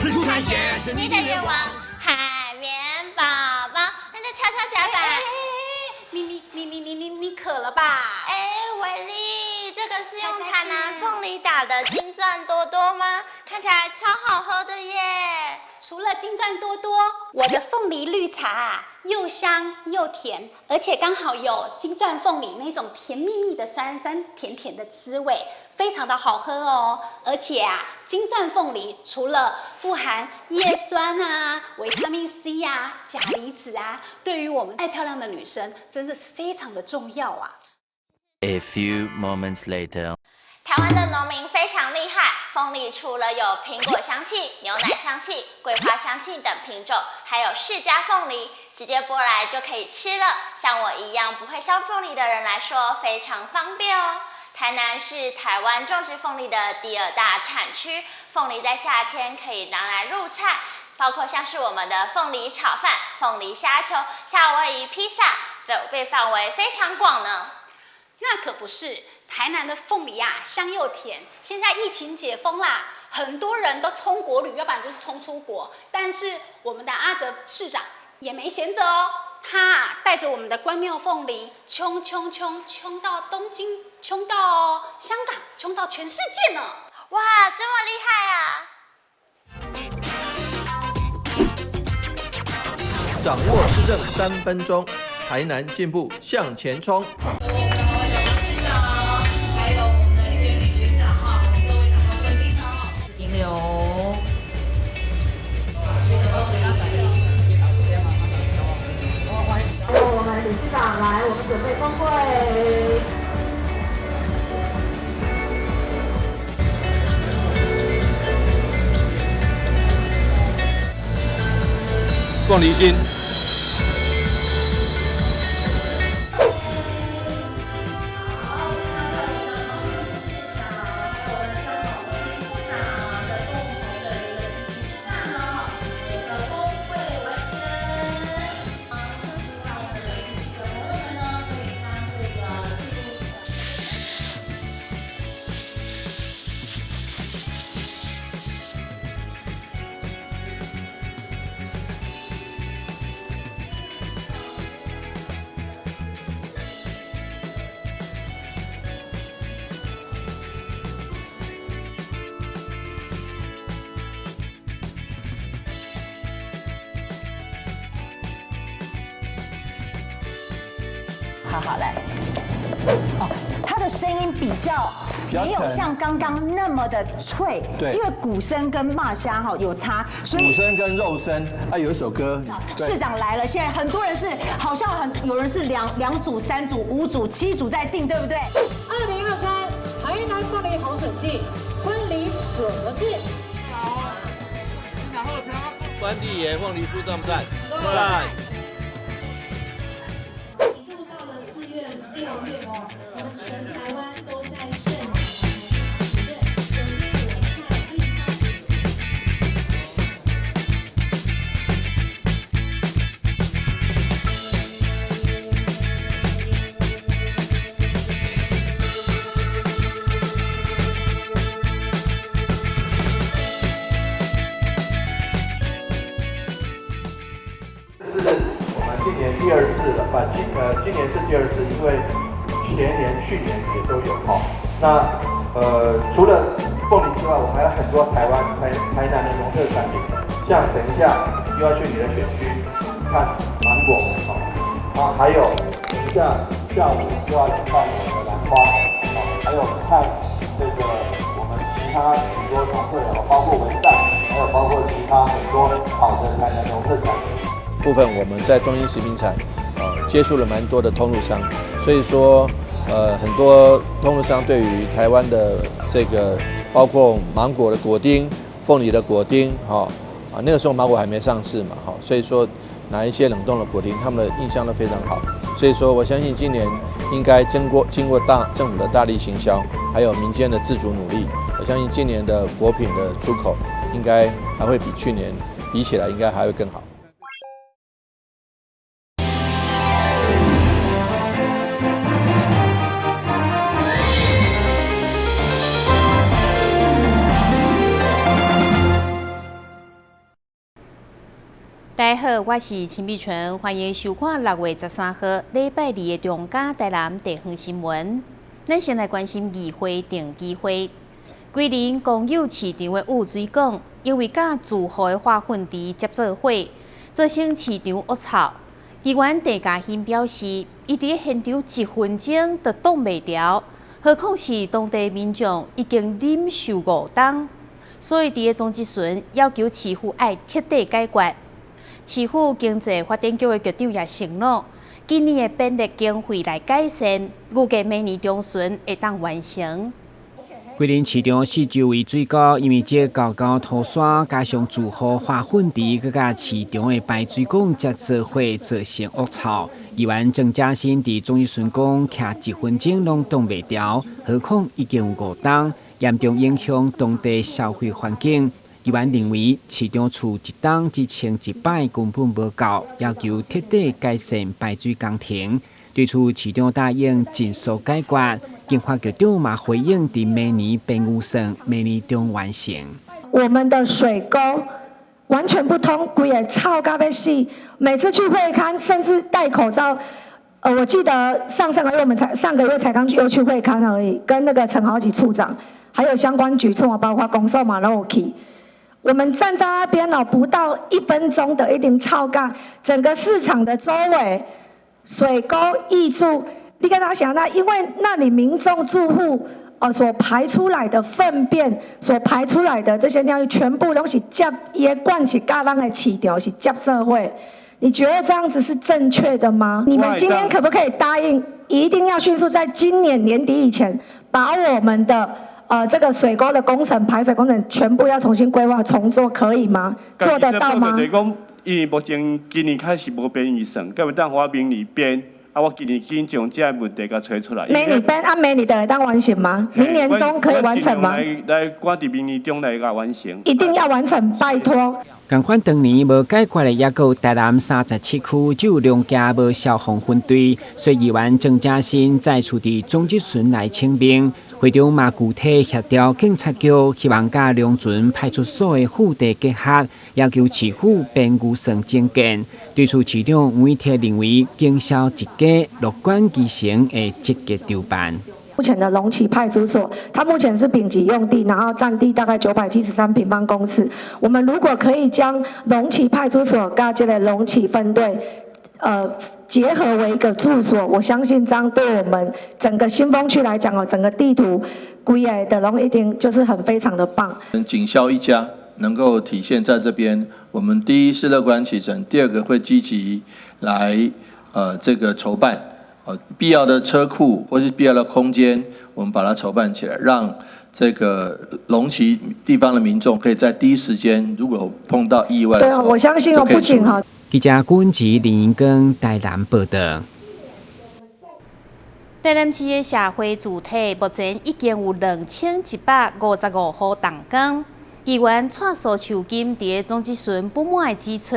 四處探險，是你的願望，海綿寶寶，那就敲敲甲板。你你你你你你你渴了吧？哎，偉力，這個是用台南鳳梨打的金鑽多多嗎？看起來超好喝的耶！除了金鑽多多，我的鳳梨綠茶啊，又香又甜，而且剛好有金鑽鳳梨那種甜蜜蜜的酸酸甜甜的滋味，非常的好喝哦。而且啊，金鑽鳳梨除了富含葉酸啊、維他命 C 啊、鉀離子啊，對於我們愛漂亮的女生真的是非常的重要啊。 A few moments later. 台灣的農民非常厲害，鳳梨除了有蘋果香氣、牛奶香氣、桂花香氣等品種，還有釋迦鳳梨，直接剝來就可以吃了。像我一樣不會削鳳梨的人來說，非常方便哦。台南是台灣種植鳳梨的第二大產區，鳳梨在夏天可以拿來入菜，包括像是我們的鳳梨炒飯、鳳梨蝦球、夏威夷披薩，被範圍非常廣呢。那可不是，台南的鳳梨啊，香又甜。現在疫情解封啦，很多人都衝國旅，要不然就是衝出國。但是我們的阿哲市長也沒閒着哦，他帶着我們的關廟鳳梨，衝衝衝衝到東京，衝到香港，衝到全世界呢！哇，這麼厲害啊！掌握市政3分鐘，台南進步向前衝。停留。還有我們理事長來，我們準備峰會。鳳梨心。好好來，哦，它的聲音比較沒有像剛剛那麼的脆，對，因為鼓聲跟肉聲哈有差，所以鼓聲跟肉聲啊有一首歌，市長來了，現在很多人是好像很有人是兩組、3組、5組、7組在訂，對不對？2023台南鳳梨紅筍季，婚禮什麼季？好，關帝爺鳳梨酥讚不讚？讚。 6月哦，我們全台灣都在盛這是我們今年第二次了，把今年是第二次，因為前年、去年也都有哈。那除了鳳梨之外，我們還有很多台灣台南的農特產品，像等一下又要去你的選區看芒果，好，啊，還有等一下下午又要看我們的蘭花，好，還有看這個我們其他許多農特產，包括文旦，還有包括其他很多好的台南農特產品。部分我們在東興食品廠，接觸了蠻多的通路商，所以說，很多通路商對於台灣的這個，包括芒果的果丁、鳳梨的果丁，哈，啊，那個時候芒果還沒上市嘛，哈，所以說拿一些冷凍的果丁，他們的印象都非常好。所以說，我相信今年應該經過大政府的大力行銷，還有民間的自主努力，我相信今年的果品的出口應該還會比去年比起來，應該還會更好。大家好，我是陳美純，歡迎收看6月13號禮拜二的中嘉台南地方新聞。咱先來關心議會定機會，桂林公有市場的污水管因為佮住戶的化糞池接做伙，造成市場惡臭。議員鄭家興表示，伊佇現場一分鐘就擋袂牢，何況是當地民眾已經忍受5冬，所以佇總質詢要求市府愛徹底解決。市府經濟發展局的局長也承諾，今年的編列經費來改善，預計明年中旬會當完成。桂林市場四周圍水溝，因為這高高塗沙，加上住戶化糞池，閣佮市場的排水管接做伙，造成惡臭。議員鄭家新佇總質詢講，徛一分鐘攏擋袂牢，何況已經有5冬，嚴重影響當地消費環境。議員認為，市長厝一冬只清一擺根本無夠，要求徹底改善排水工程。對此，市長答應盡速解決。經發局長嘛回應，佇明年編預算，明年中完成。我們的水溝完全不通，規个臭甲欲死。每次去會勘，甚至戴口罩。我記得上上個月我們才上個月才剛去又去會勘而已，跟那個陳豪吉處長，還有相關局處啊，包括公所嘛攏有去。我們站在那邊哦，不到一分鐘的一定臭甲，整個市場的周圍水溝溢出。你跟他想，那因為那裡民眾住戶所排出來的糞便，所排出來的這些尿液，全部攏是接伊的管是佮咱的市場是接做伙。你覺得這樣子是正確的嗎？你們今天可不可以答應，一定要迅速在今年年底以前，把我們的這個水溝的工程、排水工程全部要重新規劃重做，可以嗎？做得到嗎？就是講，因為目前今年開始無編預算，閣會當予我明年編，啊，我今年緊將這个問題共揣出來。明年編啊，明年就會當完成嗎？明年中可以完成嗎？來來，趕佇明年中來共完成。一定要完成，拜託。仝款當年無解決的，抑閣有台南37區只有兩家無消防分隊，所以議員鄭家新再次佇總質詢來請命。會長嘛具體協調警察局，希望佮龍泉派出所的腹地結合，要求市府編預算增建。對此，市長吳偉鐵認為，警消一家樂觀其成，會積極籌辦。目前的龍崎派出所，它目前是丙級用地，然後佔地大概973平方公尺。我們如果可以將龍崎派出所佮這个龍崎分隊，結合為一個住所，我相信這樣對我們整個新豐區來講哦，整個地圖規個的攏一定就是很非常的棒。警消一家能夠體現在這邊，我們第一是樂觀其成，第二個會積極來這個籌辦，必要的車庫或是必要的空間，我們把它籌辦起來，讓這個龍崎地方的民眾可以在第一時間，如果碰到意外，對啊，我相信哦，不僅哈。記者郭吉林跟台南報道。台南市的社會住宅目前已經有2155戶動工。議員蔡蘇樹金佇總質詢不滿地指出，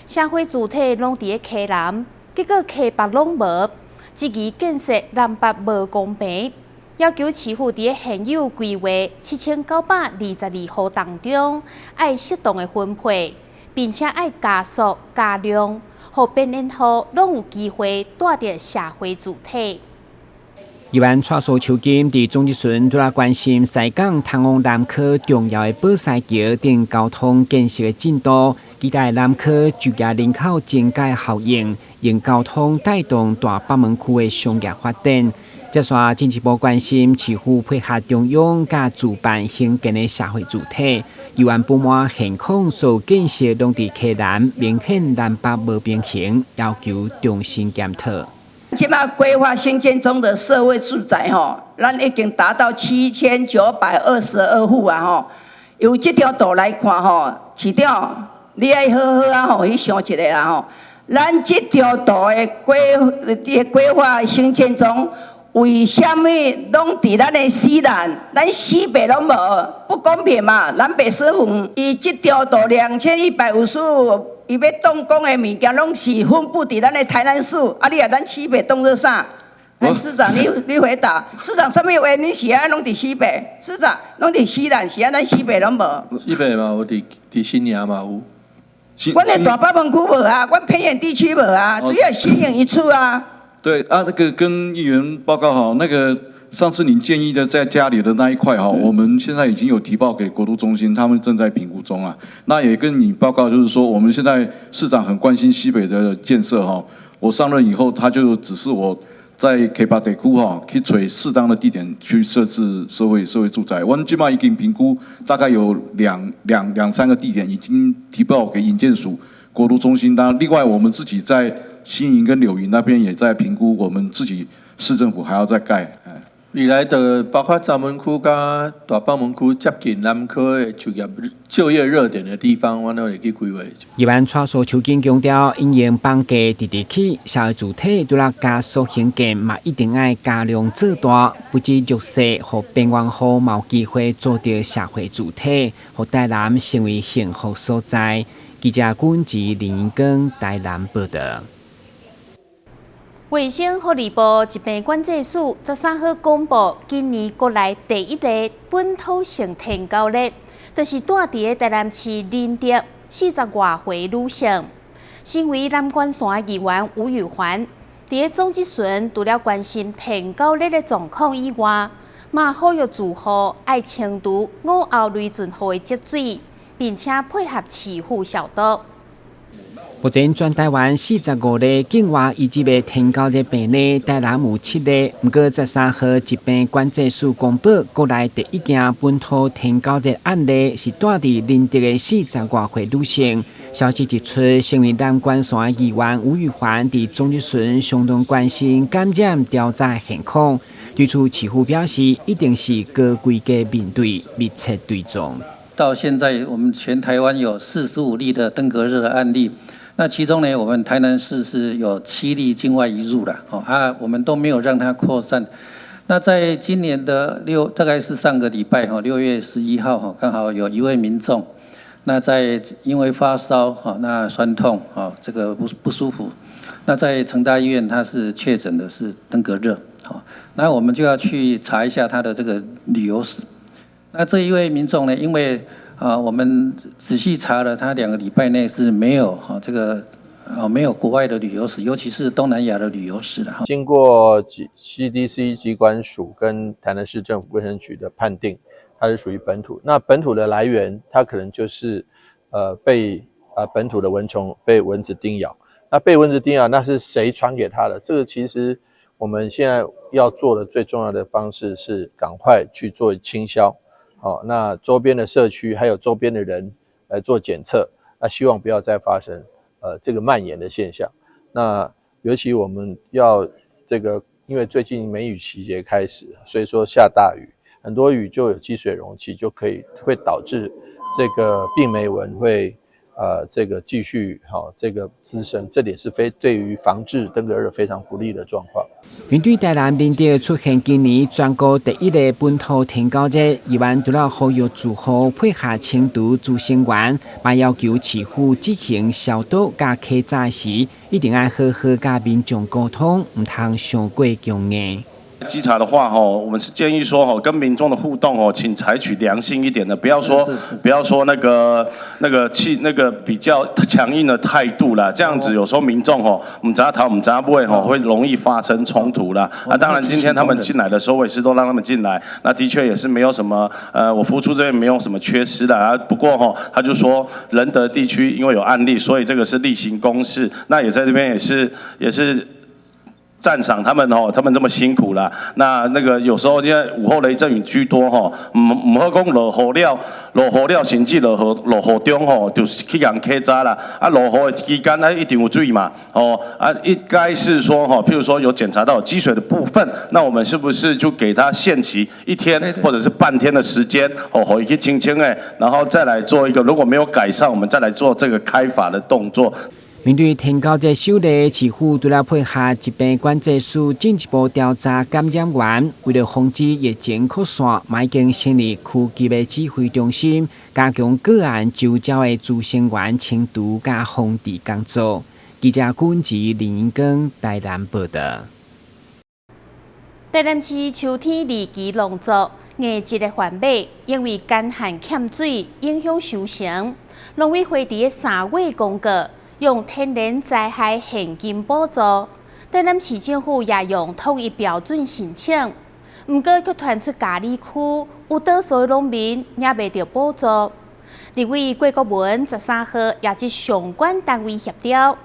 社會住宅攏佇咧溪南，結果溪北攏無，質疑建設南北無公平，要求市府佇咧現有規劃7922戶當中，愛適當的分配。並且愛加速加量，予邊緣戶攏有機會住佇社會住宅。議員蔡蘇樹金佇總質詢拄仔關心西港通往南科重要的寶西橋等交通建設的進度，期待南科就業人口增加效應，用交通帶動大北門區的商業發展。接續進一步關心市府配合中央佮主辦興建的社會住宅，議員不滿現況所建設攏佇溪南，明顯南北無平衡，要求重新檢討。這馬規劃興建中的社會住宅吼，咱已經達到7922戶啊吼。由這張圖來看吼，市長，你愛好好啊吼去想一下啦吼。咱這張圖的規劃興建中，為啥物攏佇咱的西南，咱西北攏無，不公平嘛？南北失衡，伊這張圖2155，伊欲動工的物件攏是分布佇咱的台南市，啊，你啊咱西北當做啥？市長，你回答，市長，啥物原因是按攏佇西北？市長攏佇西南，是按咱西北攏無？西北嘛有，佇新營嘛有。阮的大北門區無啊，阮偏遠地區無啊，只有新營一處啊。對啊，那個跟議員報告哈，那個上次您建議的在家裡的那一塊哈，我們現在已經有提報給國都中心，他們正在評估中啊。那也跟你報告，就是說我們現在市長很關心西北的建設哈。我上任以後，他就指示我在溪北地區哈，去揣適當的地點去設置社會住宅。我們這馬已經評估，大概有兩三個地點已經提報給營建署、國都中心。當然，另外我們自己在新營跟柳營那邊也在評估，我們自己市政府還要再蓋。未來的包括閘門區佮大北門區接近南科的就業熱點的地方，阮都會去規劃。議員蔡蘇秋錦強調，因應房價直直起，社會住宅除了加速興建，嘛一定愛加量做大，不止弱勢予邊緣戶嘛有機會租著社會住宅，予台南成為幸福所在。記者軍吉林光台南報道。衛生福利部疾病管制署13號公布，今年國內第一例本土性天狗熱，就是住佇个台南市仁德40外歲女性。身為南關山議員吳宇環，佇个總質詢除了關心天狗熱的狀況以外，嘛呼籲住戶愛清除午後雷陣雨的積水，並且配合市府消毒。目前全台灣45例境外移入的天狗熱病例，台南有7例。毋過13號疾病管制署公布，國內第一件本土天狗熱案例是住佇仁德的40外歲女性。消息一出，身為南關山議員吳宇環佇總質詢相當關心感染調查現況，對此市府表示，一定是高規格面對，密切追蹤。到現在，我們全台灣有45例的登革熱的案例。那其中呢，我們台南市是有7例境外移入了，哦啊，我們都沒有讓它擴散。那在今年的六，大概是上個禮拜哈，6月11號哈，剛好有一位民眾，那在因為發燒哈，那酸痛哈，這個不舒服，那在成大醫院他是確診的是登革熱，好，那我們就要去查一下他的這個旅遊史。那這一位民眾呢，因為啊，我們仔細查了，他2個禮拜內是沒有哈這個啊沒有國外的旅遊史，尤其是東南亞的旅遊史的哈。經過 CDC 疾管署跟台南市政府衛生局的判定，它是屬於本土。那本土的來源，它可能就是被本土的蚊蟲被蚊子叮咬。那被蚊子叮咬，那是誰傳給他的？這個其實我們現在要做的最重要的方式是趕快去做清消。好，那周邊的社區還有周邊的人來做檢測，那希望不要再發生這個蔓延的現象。那尤其我們要這個，因為最近梅雨季節開始，所以說下大雨，很多雨就有積水容器，就可以會導致這個病媒蚊會這個繼續哈這個滋生，這點是非對於防治登革熱非常不利的狀況。面對台南仁德出現今年全國第一例本土天狗熱，議員除了呼籲住戶配合清除孳生源，嘛要求市府執行消毒佮稽查時，一定愛好好佮民眾溝通，毋通傷過強硬。稽查的話，吼，我們是建議說，吼，跟民眾的互動，哦，請採取良性一點的，不要說那個氣那個比較強硬的態度啦，這樣子有時候民眾，吼，毋知頭毋知尾，吼，會容易發生衝突啦。啊，當然今天他們進來的時候，我也是都讓他們進來，那的確也是沒有什麼，我服務處這邊沒有什麼缺失的啊。不過，吼，他就說仁德地區因為有案例，所以這個是例行公事，那也在這邊也是讚賞他們哦，他們這麼辛苦了。那個有時候因為午後雷陣雨居多吼，毋好講落雨了，落雨了甚至落雨中吼，就是去共稽查啦。啊，落雨的期間啊，一定有水嘛。哦，啊，應該是說吼，譬如說有檢查到積水的部分，那我們是不是就給他限期一天或者是半天的時間，哦，予伊去清清的，然後再來做一個，如果沒有改善，我們再來做這個開罰的動作。面對天狗熱首例，市府除了配合疾病管制署進一步調查感染源，為了防止疫情擴散，嘛已經成立區級的指揮中心，加強個案周遭的孳生源清除佮防治工作。記者軍吉林英光台南報道。台南市秋天二期農作，硬質的番麥因為乾旱欠水，影響收成。農委會佇3月公告，用天然災害現金補助。台南市政府也用統一標準申請，毋過卻傳出佳里區有多數的農民領袂著補助。立委郭國文13號也佇相關單位協調，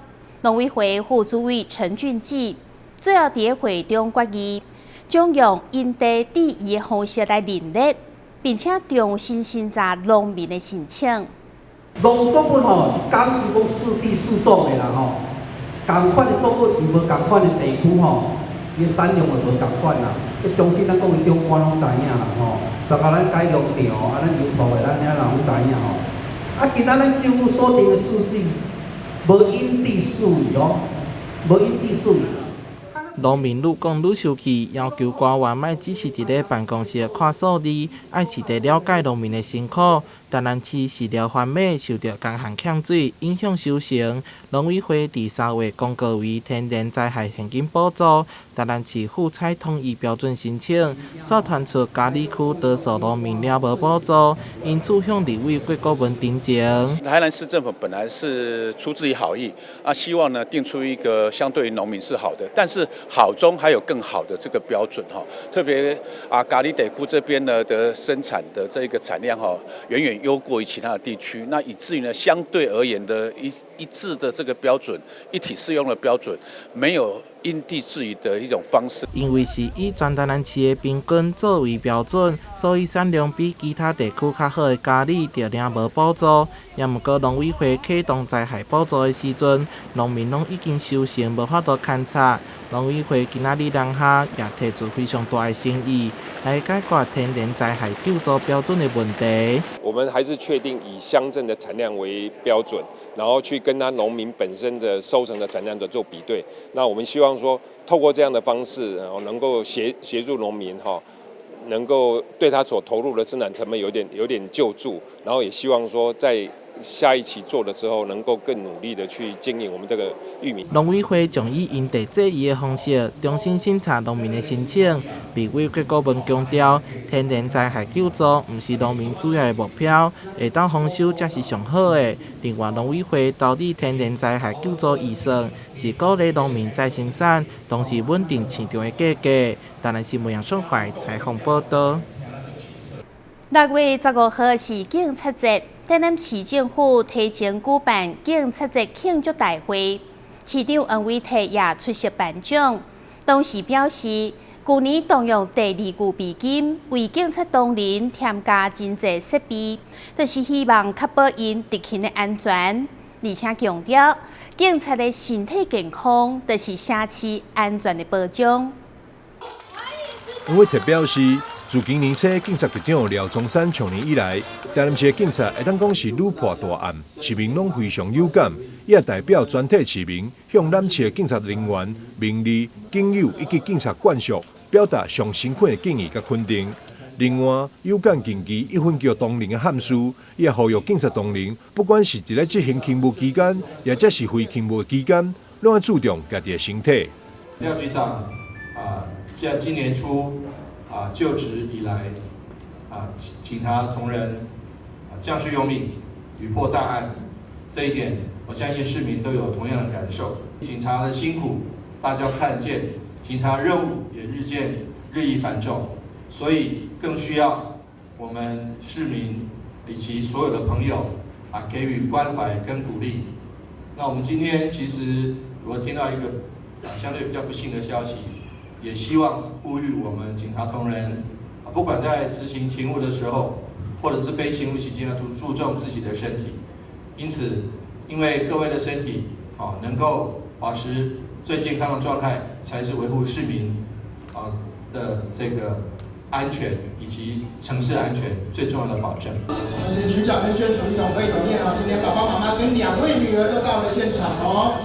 農委會副主委陳俊志最後佇會中決議，將用因地制宜的方式來認列，並且重新審查農民的申請。農作物吼是講究講適地適種的啦吼，仝款的作物伊無仝款的地區吼，伊的產量會無仝款啦。這相信咱各位長官攏知影啦吼，包括咱改農場啊，咱油塗的，咱遐人攏知影吼。啊，今仔咱政府所定的數字，無因地制宜哦，無因地制宜。農民愈講愈生氣，要求官員莫只是佇咧辦公室看數字，愛實地了解農民的辛苦。台南市飼料番麥受著乾旱欠水影響收成，農委會佇3月公告為天然災害現金補助，台南市府採統一標準申請，煞傳出佳里區多數農民領無補助，因此向立委郭國文陳情。台南市政府本來是出自於好意，啊，希望呢定出一個相對於農民是好的，但是好中還有更好的這個標準哈，特別啊，佳里地區這邊呢的生產的這個產量哈，遠遠優過於其他的地區，那以至於呢，相對而言的一致的這個標準，一體適用的標準，沒有因地制宜的一種方式。因為是以全台南市的平均作為標準，所以產量比其他地區較好的佳里就領無補助。也毋過農委會啟動災害補助的時陣，農民攏已經收成，無法度勘察。農委會今仔日南下也提出非常大的誠意，來解決天然災害救助標準的問題。我們還是確定以鄉鎮的產量為標準，然後去跟他農民本身的收成的產量的做比對。那我們希望說，透過這樣的方式，然後能夠協助農民哈，能夠對他所投入的生產成本有點救助，然後也希望說在下一期做的時候，能夠更努力的去經營我們這個玉米。農委會將以因地制宜的方式，重新審查農民的申請。立委郭國文強調，天然災害救助毋是農民主要的目標，會當豐收才是上好的。另外，農委會投入天然災害救助預算，是鼓勵農民再生產，同時穩定市場的價格。台南新聞楊順懷採訪報道。6月15號是警察節，台南市政府提前舉辦警察節慶祝大會，市長黃偉哲也出席頒獎。同時表示，舊年動用第二預備金為警察同仁添加真濟設備，就是希望確保𪜶執勤的安全，而且強調警察的身體健康，就是城市安全的保障。黃偉哲表示，自今年初警察局長廖宗山上任以來，台南市的警察會當講是屢破大案，市民攏非常有感，也代表全體市民向南市的警察人員、名利、警友以及警察眷屬表達上誠懇的敬意佮肯定。另外，有感近期一分局同仁的憾事，也呼籲警察同仁，不管是佇咧執行勤務期間，抑者是非勤務期間，攏愛注重家己的身體。廖局長啊，在今年初啊就職以來，啊警察同仁啊將士用命，屢破大案，這一點我相信市民都有同樣的感受。警察的辛苦大家看見，警察任務也日漸日益繁重，所以更需要我們市民以及所有的朋友啊給予關懷跟鼓勵。那我們今天其實我聽到一個啊相對比較不幸的消息。也希望呼籲我們警察同仁，不管在執行勤務的時候，或者是非勤務期間，要注重自己的身體。因此，因為各位的身體啊能夠保持最健康的狀態，才是維護市民啊的這個安全以及城市安全最重要的保證。我們請局長跟捐主一同揮手念啊！今天爸爸媽媽跟兩位女兒都到了現場哦。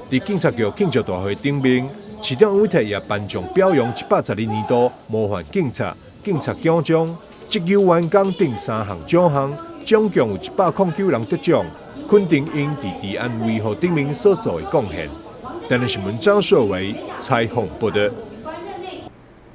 佇警察局慶祝大會頂面，市長黃偉哲也頒獎表揚112年度模範警察、警察獎章、績優員工等三項獎項，總共有109人得獎，肯定𪜶佇治安維護頂面所做的貢獻。台南新聞張碩維採訪報道。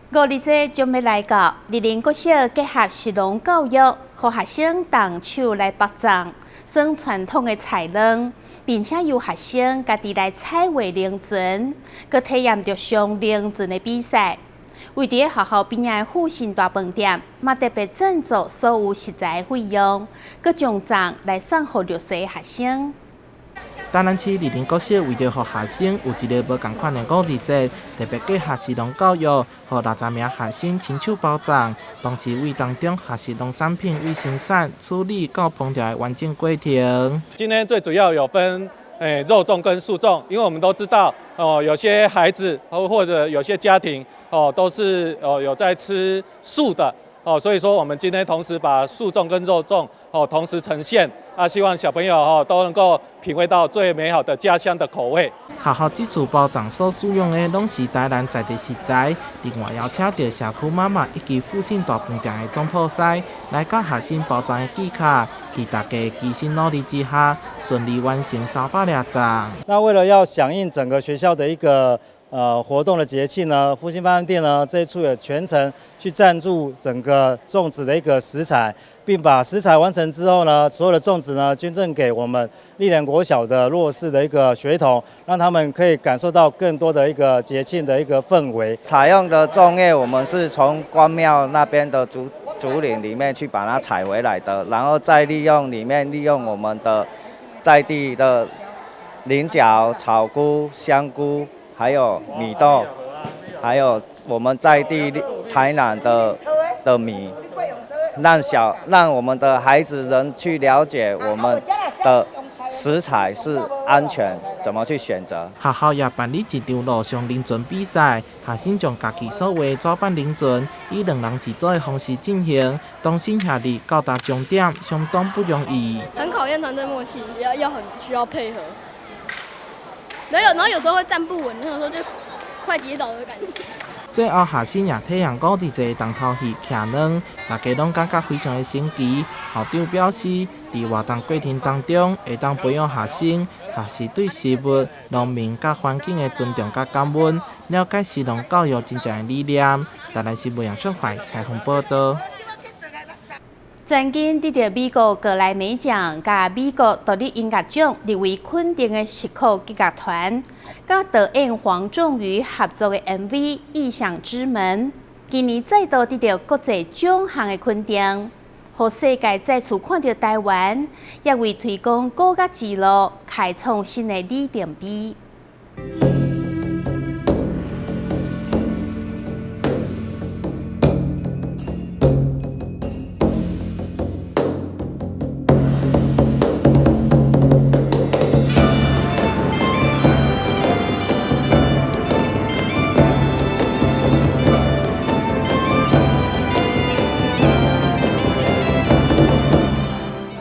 五日節將欲來到，麗林國小結合食農教育，予學生動手來包粽，耍傳統的菜卵，並且由學生家己來彩畫龍船，閣體驗著雙龍船的比賽。位佇咧學校邊仔的富信大飯店，嘛特別贊助所有食材費用，閣將粽來送予弱勢學生。台南市麗林國小為著予學生有一个無仝款的五二節，特別結合食農教育，予60名學生親手包粽，同時為當中學習農產品為生產、處理到烹調的完整過程。今天最主要有分肉粽跟素粽，因為我們都知道哦，有些孩子或者有些家庭哦都是哦有在吃素的哦，所以說我們今天同時把素粽跟肉粽哦同時呈現。啊，希望小朋友吼都能夠品味到最美好的家鄉的口味。學校這次包粽所使用的攏是台南在地食材，另外邀請到社區媽媽以及富信大飯店的總鋪師來教學生包粽的技巧，佇大家齊心努力之下，順利完成300粒粽。那為了要響應整個學校的一個活動的節慶呢，復興飯店呢這一次也全程去贊助整個粽子的一個食材，並把食材完成之後呢，所有的粽子呢捐贈給我們麗蓮國小的弱勢的一個學童，讓他們可以感受到更多的一個節慶的一個氛圍。採用的粽葉，我們是從關廟那邊的竹林裡面去把它採回來的，然後再利用裡面利用我們的在地的菱角、草菇、香菇。還有米豆，還有我們在地台南的米，讓我們的孩子能去了解我們的食材是安全，怎麼去選擇。學校也辦理一場路上龍船比賽，學生將家己所畫紙板龍船，以兩人一組的方式進行，同心協力到達終點，相當不容易。很考驗團隊默契，要很需要配合。然後有時候會站不穩，有時候就快跌倒的感覺。最後，學生也體驗五二節重頭戲騎卵，大家攏感覺非常的神奇。校長表示，佇活動過程當中，會當培養學生學習對食物、農民佮環境的尊重佮感恩，了解食農教育真正的理念。台南新聞楊雪懷採訪報導。最近得著美國格萊美獎佮美國獨立音樂獎入圍肯定的石鼓擊樂團，佮導演黃仲瑜合作的 MV《異想之門》，今年再度得著國際獎項的肯定，予世界再次看著台灣，也為推廣古樂之路開創新的里程碑。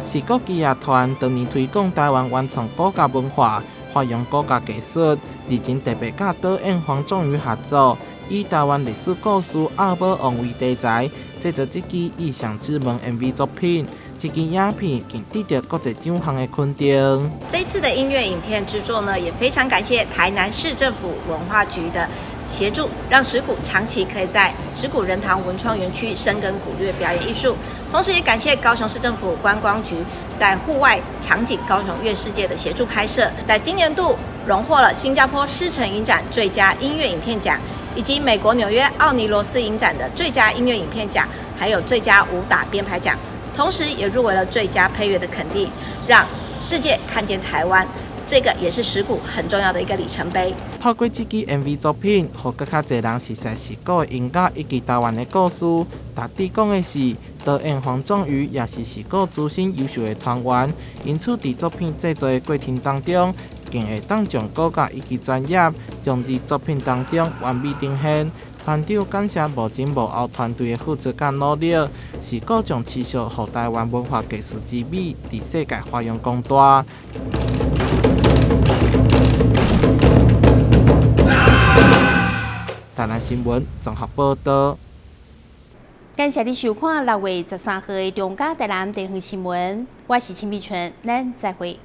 石鼓擊樂團當年推廣台灣原創古樂文化，發揚古樂藝術，日前特別佮導演黃仲瑜合作，以台灣歷史故事《阿寶王》為題材，製作這支《異想之門》MV 作品。這支影片更得著國際獎項的肯定。這一次的音樂影片製作呢，也非常感謝台南市政府文化局的協助，讓石鼓長期可以在石鼓仁堂文創園區深耕古樂表演藝術。同時，也感謝高雄市政府觀光局在戶外場景高雄樂世界的協助拍攝，在今年度榮獲了新加坡獅城影展最佳音樂影片獎，以及美國紐約奧尼羅斯影展的最佳音樂影片獎，還有最佳武打編排獎。同時，也入圍了最佳配樂的肯定，讓世界看見台灣。這個也是石鼓很重要的一個里程碑。透過這支 MV 作品，予閣較濟人熟悉石鼓的音樂以及台灣的故事。大致講的是，導演黃仲瑜也是石鼓資深優秀的團員，因此佇作品製作的過程當中，更會當將古樂以及專業融佇作品當中完美呈現。團長感謝幕前幕後團隊的付出佮努力，石鼓將持續予台灣文化藝術之美佇世界發揚光大。台南新聞綜合報導。感謝你收看6月13號的中嘉台南地方新聞，我是陳美春，咱再會。